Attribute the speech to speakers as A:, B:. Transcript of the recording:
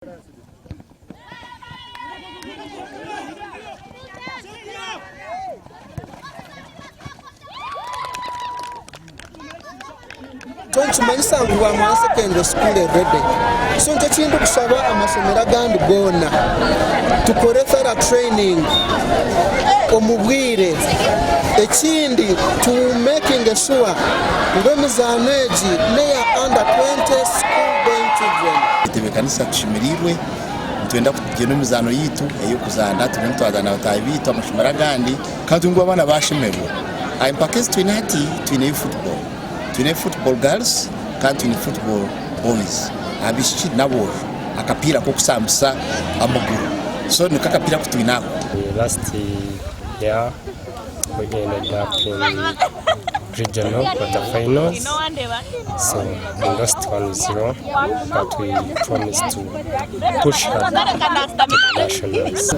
A: Ekyo nikimanyisa ngu Rwamwaya Secondary School eri ready. So nikyo eki ndikushaba amashomero agandi goona tukore thorough training omu bwire. Ekindi tu makinge sure ngu emizaano egi neya under 20 school going children.
B: Entebeekanisa tushemereirwe nitwenda kugyenda omu mizaano yaitu ey'okuzaana turiyo nitwazaana na bataahi baitu amashomero agandi kandi ngu abaana baashemererwa. Empaka ezi twine hati twineyo football, twine football girls kandi twine football boys, abaishiki n'aboojo, akapiira k'okushambisa amaguru so niko akapiira aku twine ako.
C: Last year we ended up in regional quarter finals so we lost 1-0 but we promise to push hard to the nationals.